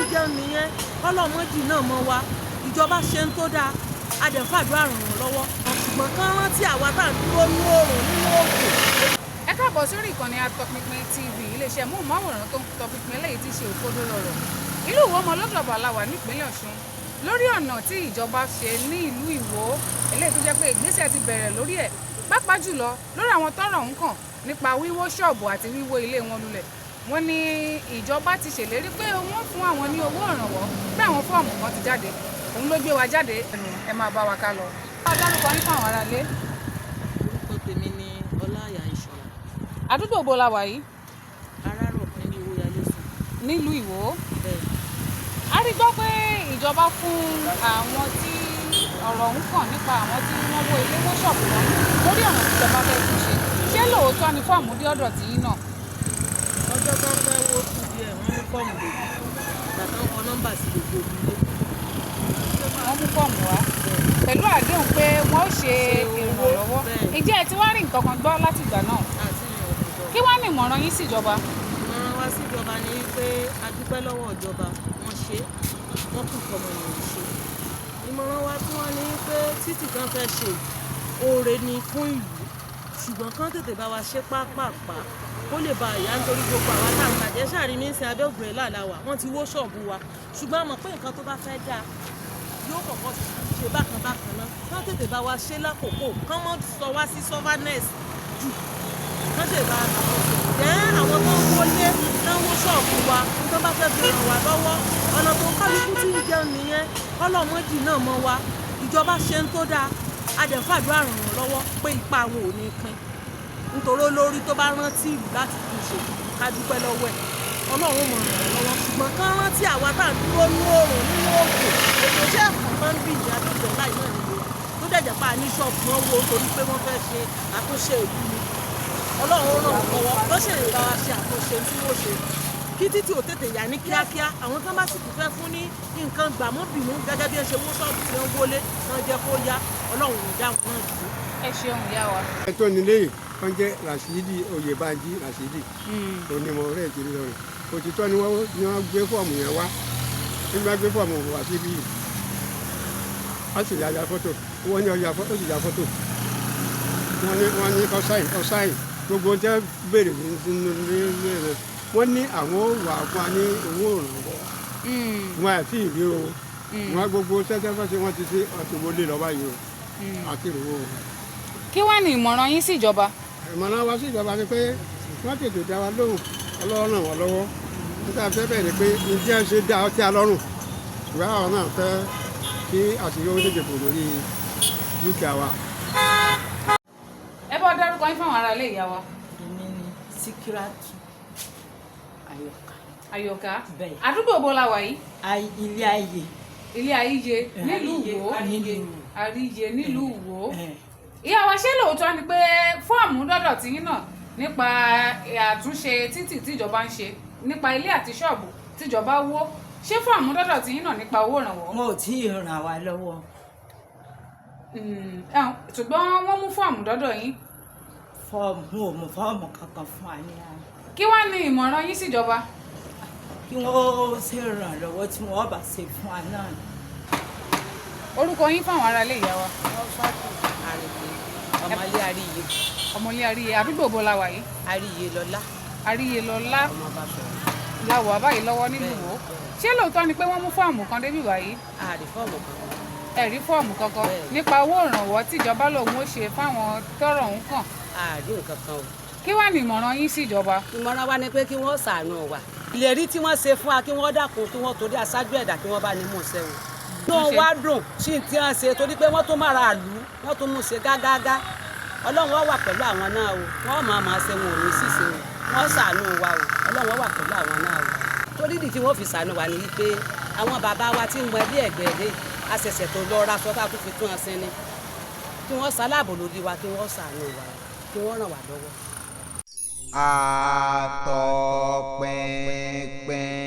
ń jẹun nìyẹn. Ọlọ́mọdì náà mọ́ wa. Ìjọba ṣe ń tó dáa, a dẹ̀ fàdúrà ràn wọ́n lọ́wọ́, ṣùgbọ́n kán rántí àwa tá à ń dúró ní oòrùn nínú òkè. Ẹ káàbọ̀ sórí ìkànnì Atọpinpin TV, iléeṣẹ́ móhùnmáwòrán tó ń tọpinpin eléyìí tí í ṣe òkodoro ọ̀rọ̀. Ìlú Ìwó ọmọ lọ́dọ̀ọ̀bà la wà nípínlẹ̀ Ọ̀ṣun, lórí ọ̀nà tí ìjọba ṣe ní ìlú Ìwó, eléyìí tó jẹ́ pé ìgbésẹ̀ ti bẹ̀rẹ̀ lórí ẹ̀, pàápàá jùlọ lórí àwọn tọ́rọ̀ ń kàn nípa wíwó ṣọ́ọ̀bù àti wíwó ilé wọn lulẹ̀. Wọ́n ní ìjọba ti ṣèlérí pé wọ́n fún àwọn ní owó ìrànwọ́, pé àwọn fọ́ọ̀mù kan ti jáde. Òun ló gbé wa jáde. Ẹ máa bá wa ká lọ. Bá dárúkọ yín fún àwọn aráalé. Orúkọ tèmi ni Ọláìyá Ìṣọ̀lá. Àdúgbò bo la wà yìí? Arárọ̀mí ní Owóyalé sùn. Nílùú Ìwó. Bẹ́ẹ̀. A rí gbọ́ pé ìjọba fún àwọn tí ọ̀rọ̀ ń kàn nípa àwọn tí wọ́n wó ilé, wó ṣọ́ọ̀bù wọn lórí ọ̀nà tí ìjọba fẹ́ tún ṣe. Ṣé lóòótọ́ ni fọ́ọ̀mù dé ọ̀dọ̀ tìyín náà? Ọjọ́ tó fẹ́ wó kù díẹ̀, wọ́n mú fọ́ọ̀mù lòdì ìgbà tó ń kọ nọ́mbà sí gbogbo ilé. Wọ́n mú fọ́ọ̀mù wá pẹ̀lú àdéhùn pé wọ́n ó ṣe ìrànlọ́wọ́. Ǹjẹ́ ẹ ti wá rí nǹkan kan gbọ́ láti ìgbà náà? Àti ìrìn òkùnkùn. Kí wá ní ìmọ̀ràn yín síjọba? Ìmọ̀ràn wa síjọba ni wípé a dúpẹ́ lọ́wọ́ ìjọba, wọ́n ṣe é, wọ́n kù fọmọ ènìyàn ṣe. Ìmọ̀ràn wa tún wá ní wípé títì kan fẹ́ ṣe, oore ni fún ìlú, ṣùgbọ́n kán tètè bá wa ṣe pápápá kó lè ba ìyá, nítorí gbogbo àwa tá à ń bàjẹ́ ṣáàrí ní sin abẹ́ ògbìn láàlá wa, wọ́n ti wó ṣọ́ọ̀bù wa. Ṣùgbọ́n a mọ̀ pé nǹkan tó bá fẹ́ dáa yóò kọ́kọ́ ṣe bákan bákan náà. Kán tètè bá wa ṣe lákòókò, kán mọ́ sọ wá sí sufferness jù, kán tètè bá wa ṣàkóso. Jẹ́ àwọn tó ń wọlé tó ń wó ṣọ́ọ̀bù wa, tó bá fẹ́ fi ràn wá lọ́wọ́, ọ̀nà tó ń kálukú tí ń jẹun nìyẹn. Ọlọ́mọdì náà mọ́ wa. Ìjọba ṣe ń tó dáa, a dẹ̀ fàdúrà ràn wọ́n lọ́wọ́ pé ipa wọn ò ní pín, nítorí olórí tó bá rántí ìlú láti tún ṣe, ká dúpẹ́ lọ́wọ́ ẹ̀. Ọlọ́run mọ̀ ràn wọ́n lọ́wọ́, ṣùgbọ́n kán rántí àwa tá à ń dúró ní oòrùn nínú òkè. Ètò iṣẹ́ ẹ̀kọ́ máa ń bì ní abẹ́òkè láì náà nílò wa tó dẹ̀jẹ̀ pa ní ṣọ́ọ̀bù wọn wo, torí pé wọ́n fẹ́ ṣe àtúnṣe ìlú ni. Ọlọ́run ràn wọ́n lọ́wọ́ tó ṣe lè bá wa ṣe àtúnṣe tí wọ́n ṣe, kí títì ò tètè yá ní kíákíá. Àwọn tó bá sì tún fẹ́ fún ní nǹkan gbàmọ́bìnú gẹ́gẹ́ bí ẹ ṣe wó ṣọ́ọ̀bù tí wọ́n wọlé, wọ́n jẹ́ kó yá. Ọlọ́run ò dá wọn náà dúró. Ẹ ṣeun, ìyá wa. Ẹ tó nílé yìí, wọ́n jẹ́ Rasidi Oyèbánjí Rasidi, onímọ̀ ọ̀rẹ́ ìkiri lọ́rùn. Òtítọ́ ni wọ́n gbé fọ́ọ̀mù yẹn wá. Nígbà gbé fọ́ọ̀mù wá síbí yìí, wọ́n sì ya fọ́tò. Wọ́n ní ọya ó sì ya fọ́tò. Wọ́n ní kó sáìn, kó sáìn gbogbo ohun tí wọ́n béèrè nínú ilé rẹ̀. Wọ́n ní àwọn ò wà fún wa ní owó ìrànwọ́ wọn àti ìrí o. Wọn gbogbo sẹ́sẹ́ fẹ́ ṣe, wọ́n ti ṣe, wọ́n ti wọlé lọ báyìí o, àti ìrówó o. Kí wá ní ìmọ̀ràn yín síjọba? Ìmọ̀ràn wa sí ìjọba ni pé wọ́n tètè dá wa lóhùn. Ọlọ́run ràn wọ́n lọ́wọ́. Nígbà fẹ́ bẹ́ẹ̀ ni pé ìdí ẹ̀ ṣe dá ọtí alọ́rùn, ṣùgbọ́n àwọn náà fẹ́ kí àṣírí owó tètè bò lórí dúkìá wa. Ẹ bá dárúkọ yín fáwọn aráalé, ìyá wa. Èmi ni Síkírátù Àyọ̀ká. Àyọ̀ká. Bẹ́ẹ̀. Àdúgbò bo la wà yìí? Ilé ayé. Ilé Àríyé nílùú Ìwó. Nílùú. Àríyé nílùú Ìwó. Ẹ̀. Ìyá wa, ṣé lóòótọ́ ni pé fọ́ọ̀mù dọ́dọ̀ tiyín náà nípa àtúnṣe títì tíjọba ń ṣe, nípa ilé àti ṣọ́ọ̀bù tíjọba wó? Ṣé fọ́ọ̀mù dọ́dọ̀ tiyín náà nípa owó ìrànwọ́? Wọn ò tí ì ràn wá lọ́wọ́. Ṣùgbọ́n wọ́n mú fọ́ọ̀mù dọ́dọ̀ yín? Fọ́ọ̀mù, wọn ò mú fọ́ọ̀mù kankan fún wa ní àná. Kí wá ní ìmọ̀ràn yín síjọba? Kí wọ́n ṣe ràn lọ́wọ́ tí wọ́n bá ṣe fún wa náà. Orúkọ yín fáwọn aráalé, ìyá wa. Àrìyé, ọmọlé Àríyé. Ọmọlé Àríyé. Àdúgbò bo la wà yìí? Àríyé lọlá. Àríyé lọlá. Ọmọ bá sọ̀rọ̀. La wà báyìí lọ́wọ́ nílùú Ìwó. Ṣé lóòótọ́ ni pé wọ́n mú fọ́ọ̀mù kan débì wáyé? Àrí fọ́ọ̀mù kankan. Ẹ̀rí fọ́ọ̀mù kankan Bẹ́ẹ̀ni. nípa owó ìrànwọ́ tíjọba lòun ó ṣe fáwọn tọ́rọ̀ ń kàn? Àrí nǹkan kan o. Kí wá ní ìmọ̀ràn yín síjọba? Ìmọ̀ràn wa ni pé kí wọ́n ṣàánú wa. Ìlérí tí wọ́n ṣe fún wa, kí wọ́n dákun, kí wọ́n torí aṣáájú ẹ̀dá, kí wọ́n bá ní mú un ṣẹ o. Inú wa dùn sí tí wọ́n ṣe, torí pé wọ́n tún mára lù ú, wọ́n tún mú un ṣe gágágá. Ọlọ́run ó wà pẹ̀lú àwọn náà o. Wọ́n máa máa ṣe, wọn ò ní ṣìṣe o. Wọ́n ṣàánú wa o. Ọlọ́run ó wà pẹ̀lú àwọn náà o. Torí ìdí tí wọ́n fi ṣàánú wa ni wípé àwọn bàbá wa tí ń mọ ẹbí ẹ̀gbẹ́ ilé àṣẹ̀ṣẹ̀ tó lọ ra sọ́tà tó fi tún wọn sin ni. Kí wọ́n ṣaláàbò lórí wa, kí wọ́n ṣàánú wa, kí wọ́n ràn wá lọ́wọ́. Àtọpinpin.